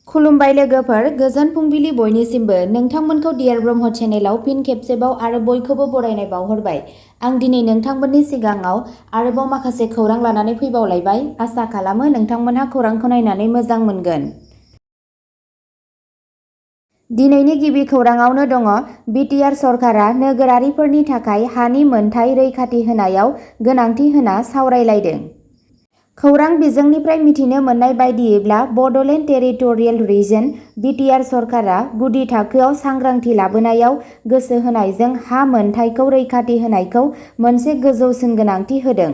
खुलुमबाय लोगोफोर, गोजोन फुंबिलि बयनिसिमबो। नोंथांमोनखौ डियार ब्रह्म चेनेलाव फिन खेबसेबाव आरो बयखौबो बरायनाय बावहरबाय। आं दिनै नोंथांमोननि सिगाङाव आरोबाव माखासे खौरां लानानै फैबावलायबाय। आसा खालामो नोंथांमोनहा खौरांखौ नायनानै मोजां मोनगोन। दिनैनि गिबि खौराङावनो दङ बिटिआर सरकारा नोगोरारिफोरनि थाखाय हानि मोनथाय रैखाथि होनायाव गोनांथि होना सावरायलायदों। खौरां बिजोंनिफ्राय मिथिनो मोननाय बायदियैब्ला बड'लेण्ड टेरिटरियेल रिजन बिटिआर सरकारा गुदि थाखोआव सांग्रांथि लाबोनायाव गोसो होनायजों हा मोनथायखौ रैखाथि होनायखौ मोनसे गोजौसिन गोनांथि होदों।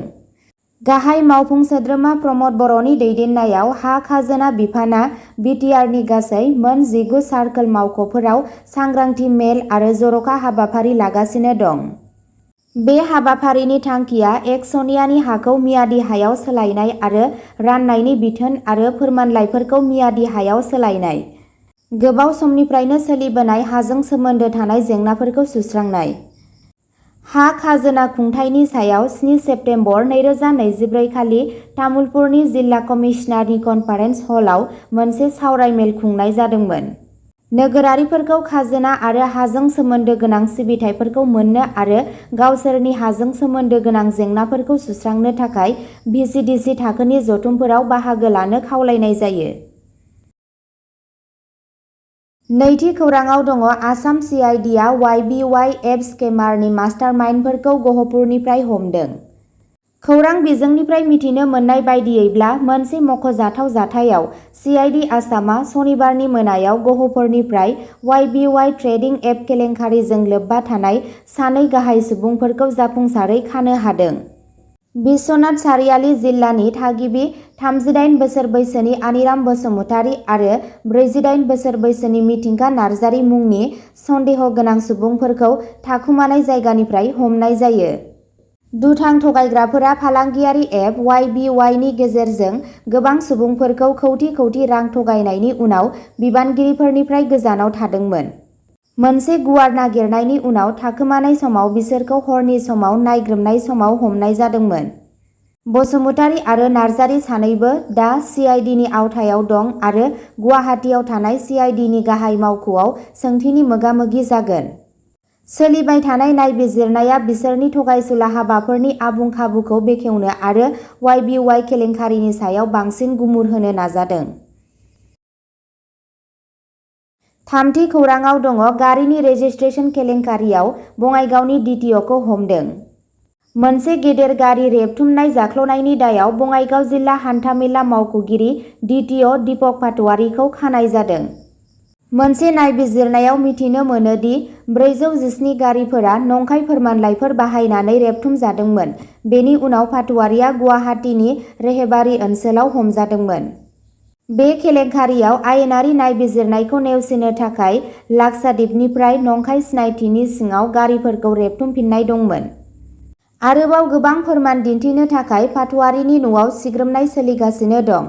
गाहाय मावफुं सोद्रोमा प्रमद बर'नि दैदेननायाव हा खाजोना बिफाना बिटिआरनि गासै मोन 19 सार्कोल मावख'फोराव सांग्रांथि मेल आरो जर'खा हाबाफारि लागासिनो दं। बे हाबाफारिनि थांखिया एकसनियानि हाखौ मियादि हायाव सोलायनाय आरो राननायनि बिथोन आरो फोरमानलाइफोरखौ मियादि हायाव सोलायनाय। गोबाव समनिफ्रायनो सोलिबोनाय हाजों सोमोन्दो थानाय जेंनाफोरखौ सुस्रांनाय। हा खाजोना खुंथायनि सायाव 7 सेप्तेम्बर 2024 खालि तामुलपुरनि जिल्ला कमिशनारनि कनफारेन्स हलआव मोनसे सावरायमेल खुंनाय जादोंमोन। नोगोरारिफोरखौ खाजोना आरो हाजों सोमोन्दो गोनां सिबिथाइफोरखौ मोननो आरो गावसोरनि हाजों सोमोन्दो गोनां जेंनाफोरखौ सुस्रांनो थाखाय भिसिडिसि थाखोनि जथुमफोराव बाहागो लानो खावलायनाय जायो। नैथि खौराङाव दङ आसाम सिआइडिआ वाइबिवाइ एप स्केमारनि मास्टारमाइन्डफोरखौ गहपुरनिफ्राय हमदों। खौरां बिजोंनिफ्राय मिथिनो मोननाय बायदियैब्ला मोनसे मख'जाथाव जाथायाव सिआइडि आसामआ सनिबारनि मोनायाव गहपुरनिफ्राय वाइबिवाइ ट्रेडिं एप केलेंकारिजों लोब्बा थानाय सानै गाहाय सुबुंफोरखौ जाफुंसारै खानो हादों। बिश्वनाथ सारियाली जिल्लानि थागिबि 38 बोसोर बैसोनि आनिराम बसुमतारी आरो 48 बोसोर बैसोनि मिथिंगा नार्जारी मुंनि सन्देह गोनां सुबुंफोरखौ थाखुमानाय जायगानिफ्राय हमनाय जायो। दुथां थगायग्राफोरा फालांगियारि एप वाइबिवाइनि गेजेरजों गोबां सुबुंफोरखौ खौटि खौटि रां थगायनायनि उनाव बिबानगिरिफोरनिफ्राय गोजानाव थादोंमोन। मोनसे गुवार नागिरनायनि उनाव थाखोमानाय समाव बिसोरखौ हरनि समाव नायग्रोमनाय समाव हमनाय जादोंमोन। बसुमतारी आरो नार्जारी सानैबो दा सिआइडिनि आवथायाव दं आरो गुवाहाटीआव थानाय सिआइडिनि गाहाय मावख'आव सोंथिनि मोगा-मोगि जागोन। सोलिबाय थानाय नायबिजिरनाया बिसोरनि थगायसुला हाबाफोरनि आबुं खाबुखौ बेखेवनो आरो वाइबिवाइ केलेंकारिनि सायाव बांसिन गुमुर होनो नाजादों। थामथि खौराङाव दङ गारिनि रेजिस्ट्रेशन केलेंकारियाव बङाइगावनि डिटिअखौ हमदों। मोनसे गेदेर गारि रेबथुमनाय जाख्ल'नायनि दायाव बङाइगाव जिल्ला हान्थामेला मावख'गिरि डिटिअ दीपक पाटवारीखौ खानाय जादों। मोनसे नायबिजिरनायाव मिथिनो मोनो दि 417 गारिफोरा नंखाय फोरमानलाइफोर बाहायनानै रेबथुमजादोंमोन। बेनि उनाव पाटवारीया गुवाहाटीनि रेहेबारी ओनसोलाव हमजादोंमोन। बे केलेंकारियाव आयेनारि नायबिजिरनायखौ नेवसिनो थाखाय लाक्षाद्वीपनिफ्राय नंखाय सिनायथिनि सिङाव गारिफोरखौ रेबथुमफिननाय दंमोन। आरोबाव गोबां फोरमान दिन्थिनो थाखाय पाटवारीनि न'आव सिग्रोमनाय सोलिगासिनो दं।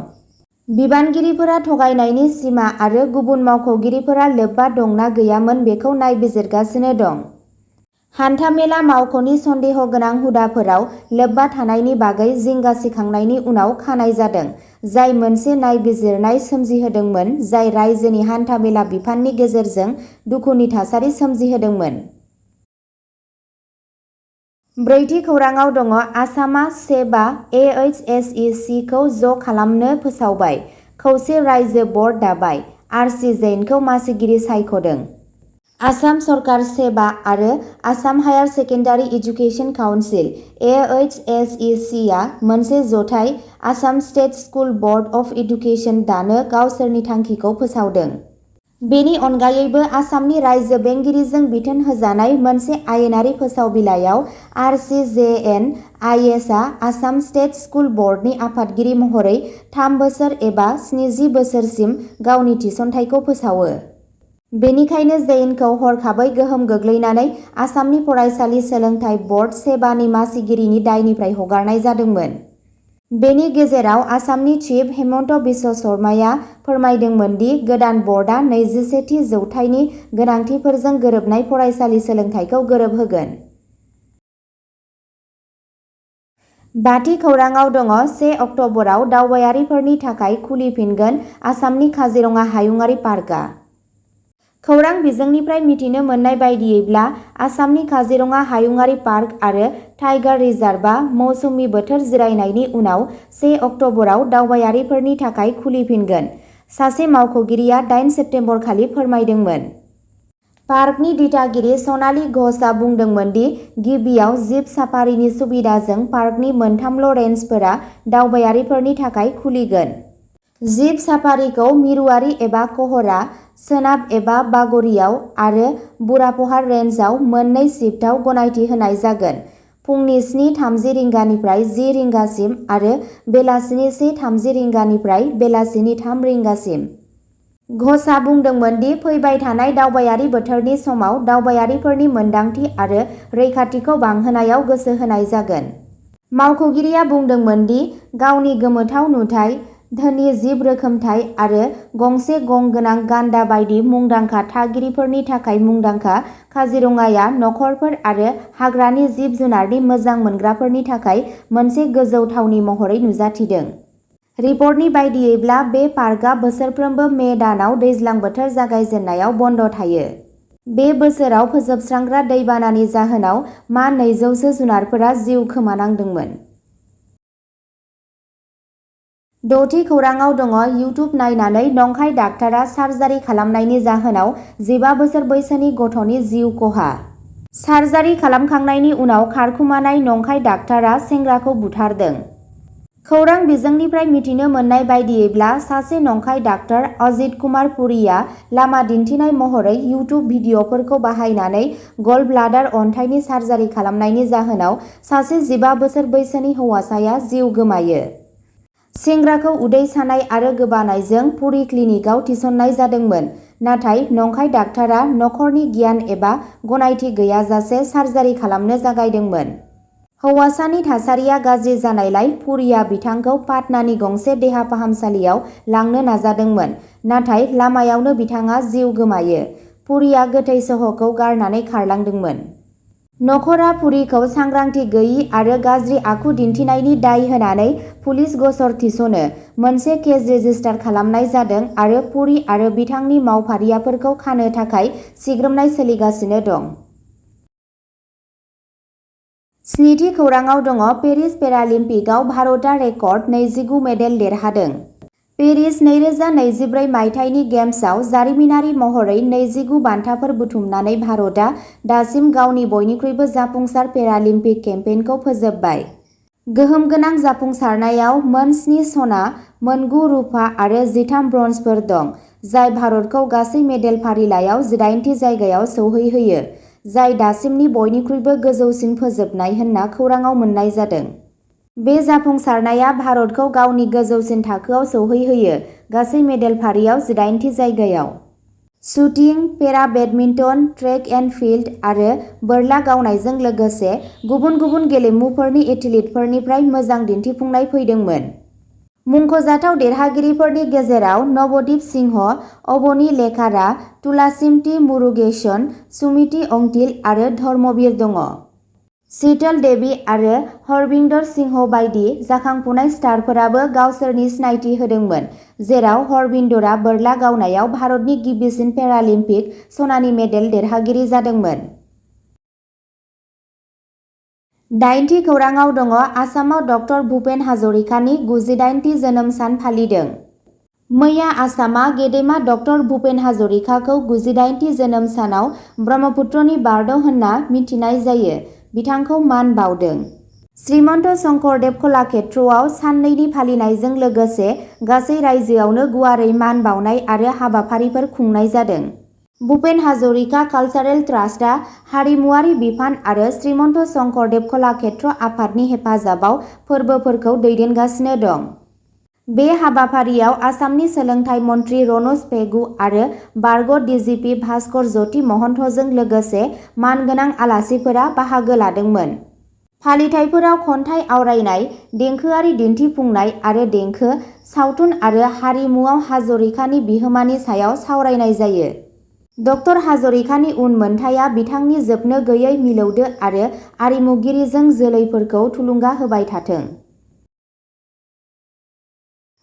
बिबानगिरिफोरा थगायनायनि सिमा आरो गुबुन मावख'गिरिफोरा लोब्बा दंना गैयामोन बेखौ नायबिजिरगासिनो दं। हान्थामेला मावख'नि सन्देह गोनां हुदाफोराव लोब्बा थानायनि बागै जिंगा सिखांनायनि उनाव खानाय जादों, जाय मोनसे नायबिजिरनाय सोमजिहोदोंमोन जाय रायजोनि हान्थामेला बिफाननि गेजेरजों दुखुनि थासारि सोमजिहोदोंमोन। ब्रैथि खौराङाव दङ आसामआ सेबा एएचएसइसि खौ ज' खालामनो फोसावबाय, खौसे रायजो बर्ड दाबाय, आरसि जैनखौ मासिगिरि सायख'दों। आसाम सरकार सेबा आरो Assam higher secondary education council AHSEC आ मोनसे जथाय Assam state school board of education दानो गावसोरनि थांखिखौ फोसावदों। बेनि अनगायैबो आसामनि रायजो बेंगिरिजों बिथोन होजानाय मोनसे आयेनारि फोसावबिलाइयाव आरसिजेएन-आइएस आ आसाम स्टेट स्कुल बर्डनि आफादगिरि महरै 3 बोसोर एबा 70 बोसोरसिम गावनि थिसनथाइखौ फोसावो। बेनिखायनो जैनखौ हरखाबै गोहोम गोग्लैनानै आसामनि फरायसालि सोलोंथाइ बर्ड सेबानि मासिगिरिनि दायनिफ्राय हगारनाय जादोंमोन। बेनि गेजेराव आसामनि चिफ हेमन्त बिश्व शर्माया फोरमायदोंमोन दि गोदान बर्डआ 21थि जौथाइनि गोनांथिफोरजों गोरोबनाय फरायसालि सोलोंथाइखौ गोरोबहोगोन। बाथि खौराङाव दङ 1 अक्ट'बराव दावबायारिफोरनि थाखाय खुलिफिनगोन आसामनि काजिरङा हायुङारि पार्कआ। खौरां बिजोंनिफ्राय मिथिनो मोननाय बायदियैब्ला आसामनि काजिरङा हायुङारि पार्क आरो टाइगार रिजार्भआ मौसुमि बोथोर जिरायनायनि उनाव 1 अक्ट'बराव दावबायारिफोरनि थाखाय खुलिफिनगोन, सासे मावख'गिरिया 8 सेप्तेम्बर खालि फोरमायदोंमोन। पार्कनि दिथागिरि सनाली घोषआ बुंदोंमोन दि गिबियाव जिप साफारिनि सुबिदाजों पार्कनि मोनथामल' रेन्जफोरा दावबायारिफोरनि थाखाय खुलिगोन। जिप साफारिखौ मिरुआरि एबा कहरा, सोनाब एबा बागरियाव आरो बुरापहार रेन्जआव मोननै शिफ्टआव गनायथि होनाय जागोन, फुंनि 7:30 रिंगानिफ्राय 10 रिंगासिम आरो बेलासिनि 1:30 रिंगानिफ्राय बेलासिनि 3 रिंगासिम। घोषआ बुंदोंमोन दि फैबाय थानाय दावबायारि बोथोरनि समाव दावबायारिफोरनि मोनदांथि आरो रैखाथिखौ बांहोनायाव गोसो होनाय जागोन। मावख'गिरिया बुंदोंमोन दि गावनि गोमोथाव नुथाय, धोनि जिब रोखोमथाय आरो गंसे गं गोनां गान्दा बायदि मुंदांखा थागिरिफोरनि थाखाय मुंदांखा, काजिरङाया नखरफोर आरो हाग्रानि जिब-जुनारनि मोजां मोनग्राफोरनि थाखाय मोनसे गोजौ थावनि महरै नुजाथिदों। रिपर्टनि बायदियैब्ला बे पार्कआ बोसोरफ्रोमबो मे दानाव दैज्लां बोथोर जागायजेन्नायाव बन्द थायो। बे बोसोराव फोजोबस्रांग्रा दैबानानि जाहोनाव मा 200 सो जुनारफोरा जिउ खोमानांदोंमोन। 6थि खौराङाव दङ इउटुब नायनानै नंखाय डाक्टारा सार्जारि खालामनायनि जाहोनाव 15 बोसोर बैसोनि गथ'नि जिउ खहा। सार्जारि खालामखांनायनि उनाव खारखुमानाय नंखाय डाक्टारा सेंग्राखौ बुथारदों। खौरां बिजोंनिफ्राय मिथिनो मोननाय बायदियैब्ला सासे नंखाय डाक्टार अजित कुमार पुरीआ लामा दिन्थिनाय महरै इउटुब भिडिअ'फोरखौ बाहायनानै गलब्लाडार अन्थाइनि सार्जारि खालामनायनि जाहोनाव सासे 15 बोसोर बैसोनि हौवासाया जिउ गोमायो। सेंग्राखौ उदै सानाय आरो गोबानायजों पुरी क्लिनिकआव थिसननाय जादोंमोन, नाथाय नंखाय डाक्टारा नखरनि गियान एबा गनायथि गैयाजासे सार्जारि खालामनो जागायदोंमोन। हौवासानि थासारिया गाज्रि जानायलाय पुरीआ बिथांखौ पाटनानि गंसे देहा फाहामसालियाव लांनो नाजादोंमोन, नाथाय लामायावनो बिथाङा जिउ गोमायो। पुरीआ गोथै सह'खौ गारनानै खारलांदोंमोन। नखरा पुरीखौ सांग्रांथि गैयि आरो गाज्रि आखु दिन्थिनायनि दाय होनानै पुलिस गसर थिसनो मोनसे केस रेजिस्टार खालामनाय जादों आरो पुरी आरो बिथांनि मावफारियाफोरखौ खानो थाखाय सिग्रोमनाय सोलिगासिनो दं। 7थि खौराङाव दङ पेरिस पेरालिम्पिकआव भारतआ रेकर्ड 29 मेडेल देरहादों। पेरिस 2024 मायथाइनि गेम्सआव जारिमिनारि महरै 29 बान्थाफोर बुथुमनानै भारतआ दासिम गावनि बयनिख्रुइबो जाफुंसार पेरालिम्पिक केम्पेइनखौ फोजोबबाय। गोहोम गोनां जाफुंसारनायाव मोन 7 सना, मोन 9 रुपा आरो 13 ब्रन्जफोर दं, जाय भारतखौ गासै मेडेल फारिलाइयाव 18थि जायगायाव सौहैहोयो, जाय दासिमनि बयनिख्रुइबो गोजौसिन फोजोबनाय होनना खौराङाव मोन्नाय जादों। बे जाफुंसारनाया भारतखौ गावनि गोजौसिन थाखोआव सौहैहोयो, गासै मेडेल फारियाव 18थि जायगायाव। शुटिं, पेरा बेडमिन्टन, ट्रेक एन्ड फील्ड आरो बोरला गावनायजों लोगोसे गुबुन गुबुन गेलेमुफोरनि एथलीटफोरनिफ्राय मोजां दिन्थिफुंनाय फैदोंमोन। मुंख'जाथाव देरहागिरिफोरनि गेजेराव नवदीप सिंह, अबनी लेखारा, तुलासिमती मुरुगेसन, सुमिति अंटिल आरो धर्मवीर दङ। शीतल देवी आरो हरविंदर सिंह बायदि जाखांफुनाय स्टारफोराबो गावसोरनि सिनायथि होदोंमोन, जेराव हरविंदरआ बोरला गावनायाव भारतनि गिबिसिन पेरालिम्पिक सनानि मेडेल देरहागिरि जादोंमोन। 8थि खौराङाव दङ आसामाव डक्टर भुपेन हाजरिकानि 98थि जोनोम सान फालिदों। मैया आसामा गेदेमा डक्टर भुपेन हाजरिकाखौ 98थि जोनोम सानाव ब्रह्मपुत्रनि बार्ड होनना मिथिनाय जायो, बिथांखौ मान बावदों। श्रीमन्त शंकरदेव कलाक्षेत्रआव साननैनि फालिनायजों लोगोसे गासै रायजोआवनो गुवारै मान बावनाय आरो हाबाफारिफोर खुंनाय जादों। भुपेन हाजरिका कालचारेल ट्रास्टआ हारिमुआरि बिफान आरो श्रीमन्त शंकरदेव कलाक्षेत्र आफादनि हेफाजाबाव फोरबोफोरखौ दैदेनगासिनो दं। बे हाबाफारियाव आसामनि सोलोंथाइ मन्त्रि रनज पेगु आरो बारग' डिजिपि भास्कर ज्योति महन्तजों लोगोसे मानगोनां आलासिफोरा बाहागो लादोंमोन। फालिथायफोराव खन्थाइ आवरायनाय, देंखोआरि दिन्थिफुंनाय आरो देंखो, सावथुन आरो हारिमुआव हाजरिकानि बिहोमानि सायाव सावरायनाय जायो। डक्टर हाजरिकानि उनमोनथाइया बिथांनि जोबनो गैयै मिलौदो आरो आरिमुगिरिजों जोलैफोरखौ थुलुंगा होबाय थाथों।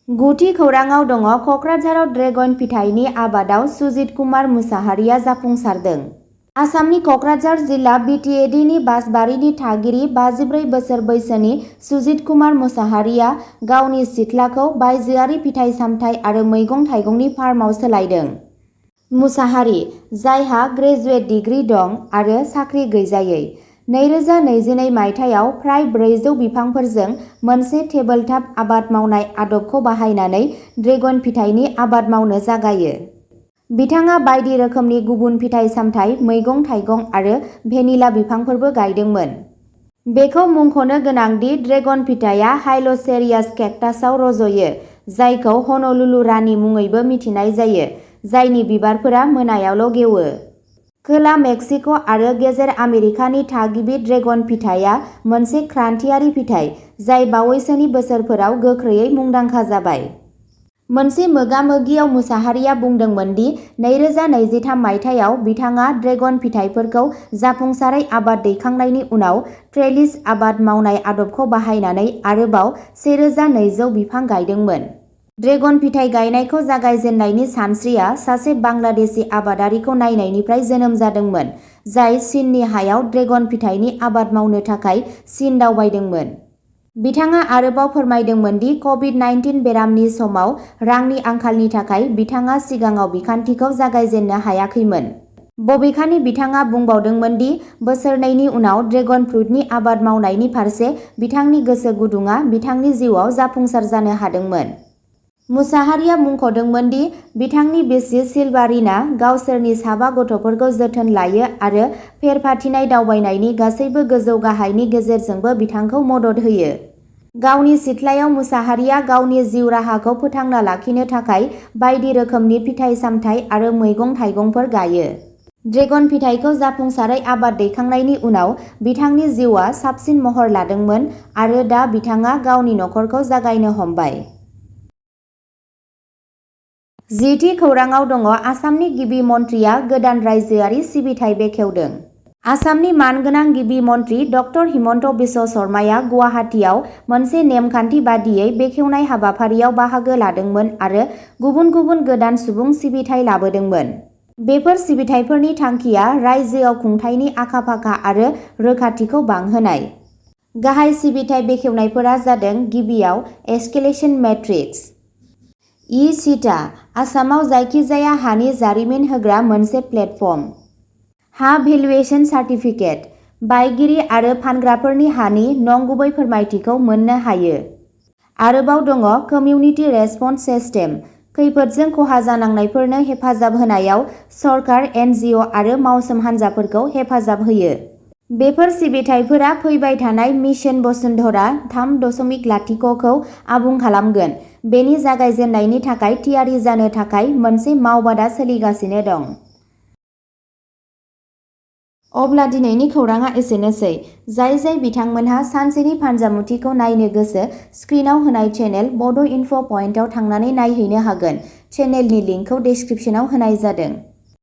गुथि खौराङाव दङ कक्राझाराव ड्रेगन फिथाइनि आबादाव सुजित कुमार मुसाहारिया जाफुंसारदों। आसामनि कक्राझार जिल्ला BTEDनि बासबारिनि थागिरि 54 बोसोर बैसोनि सुजित कुमार मुसाहारिया गावनि सिथ्लाखौ बायजोआरि फिथाइ सामथाइ आरो मैगं थाइगंनि फार्माव सोलायदों। मुसाहारि, जायहा ग्रेजुवेट डिग्री दं आरो साख्रि गैजायै, 2022 मायथाइयाव फ्राय 400 बिफांफोरजों मोनसे टेबोलटप आबाद मावनाय आदबखौ बाहायनानै ड्रेगन फिथाइनि आबाद मावनो जागायो। बिथाङा बायदि रोखोमनि गुबुन फिथाइ सामथाइ, मैगं थाइगं आरो भेनिला बिफांफोरबो गायदोंमोन। बेखौ मुंख'नो गोनांदि ड्रेगन फिथाइया हाइल'सेरियास केक्टासआव रज'यो, जायखौ हन'लुलु रानि मुङैबो मिथिनाय जायो, जायनि बिबारफोरा मोनायावल' गेवो। खोला मेक्सिक' आरो गेजेर आमेरिकानि थागिबि ड्रेगन फिथाइया मोनसे क्रान्तियारि फिथाइ, जाय बावैसोनि बोसोरफोराव गोख्रैयै मुंदांखा जाबाय। मोनसे मोगा-मोगियाव मुसाहारिया बुंदोंमोन दि 2023 मायथाइयाव बिथाङा ड्रेगन फिथाइफोरखौ जाफुंसारै आबाद दैखांनायनि उनाव ट्रेलिस आबाद मावनाय आदबखौ बाहायनानै आरोबाव 1200 बिफां गायदोंमोन। ड्रेगन फिथाइ गायनायखौ जागायजेननायनि सानस्रिया सासे बांलादेशी आबादारिखौ नायनायनिफ्राय जोनोम जादोंमोन, जाय चीननि हायाव ड्रेगन फिथाइनि आबाद मावनो थाखाय चीन दावबायदोंमोन। बिथाङा आरोबाव फोरमायदोंमोन दि कभिड-19 बेरामनि समाव रांनि आंखालनि थाखाय बिथाङा सिगाङाव बिखान्थिखौ जागायजेननो हायाखैमोन। बबेखानि बिथाङा बुंबावदोंमोन दि बोसोरनैनि उनाव ड्रेगन फ्रुटनि आबाद मावनायनि फारसे बिथांनि गोसो गुदुंआ बिथांनि जिउआव जाफुंसार जानो हादोंमोन। मुसाहारिया मुंख'दोंमोन दि बिथांनि बिसि सिलभारिनआ गावसोरनि साबा गथ'फोरखौ जोथोन लायो आरो फेरफाथिनाय दावबायनायनि गासैबो गोजौ गाहायनि गेजेरजोंबो बिथांखौ मदद होयो। गावनि सिथ्लायाव मुसाहारिया गावनि जिउ राहाखौ फोथांना लाखिनो थाखाय बायदि रोखोमनि फिथाइ सामथाइ आरो मैगं थाइगंफोर गायो। ड्रेगन फिथाइखौ जाफुंसारै आबाद दैखांनायनि उनाव बिथांनि जिउआ साबसिन महर लादोंमोन आरो दा बिथाङा गावनि नखरखौ जागायनो हमबाय। जिथि खौराङाव दङ आसामनि गिबि मन्थ्रिया गोदान रायजोआरि सिबिथाइ बेखेवदों। आसामनि मानगोनां गिबि मन्थ्रि डक्टर हिमन्त बिश्व शर्माया गुवाहाटीआव मोनसे नेमखान्थि बादियै बेखेवनाय हाबाफारियाव बाहागो लादोंमोन आरो गुबुन गुबुन गोदान सुबुं सिबिथाइ लाबोदोंमोन। बेफोर सिबिथाइफोरनि थांखिया रायजोआव खुंथायनि आखा-फाखा आरो रोखाथिखौ बांहोनाय। गाहाय सिबिथाइ बेखेवनायफोरा जादों गिबियाव एस्केलेसन मेट्रिक्स। ई-सिटा, आसामाव जायखिजाया हानि जारिमिन होग्रा मोनसे प्लेटफर्म। हा भेलुएसन सार्टिफिकेट, बायगिरि आरो फानग्राफोरनि हानि नंगुबै फोरमायथिखौ मोननो हायो। आरोबाव दङ कमिउनिटि रेसपन्स सिस्टेम, खैफोदजों खहा जानांनायफोरनो हेफाजाब होनायाव सरकार, NGO आरो मावसोम हानजाफोरखौ हेफाजाब होयो। बेफोर सिबिथाइफोरा फैबाय थानाय मिशन बसुन्धरा 3.0 खौ आबुं खालामगोन। बेनि जागायजेन्नायनि थाखाय थियारि जानो थाखाय मोनसे मावबादा सोलिगासिनो दं। अब्ला दिनैनि खौराङा एसेनोसै। जाय बिथांमोनहा सानसेनि फानजामुथिखौ नायनो गोसो, स्क्रिनाव होनाय चेनेल बड' इनफ' पइन्टआव थांनानै नायहैनो हागोन। चेनेलनि लिंकखौ डेस्क्रिप्शनाव होनाय जादों।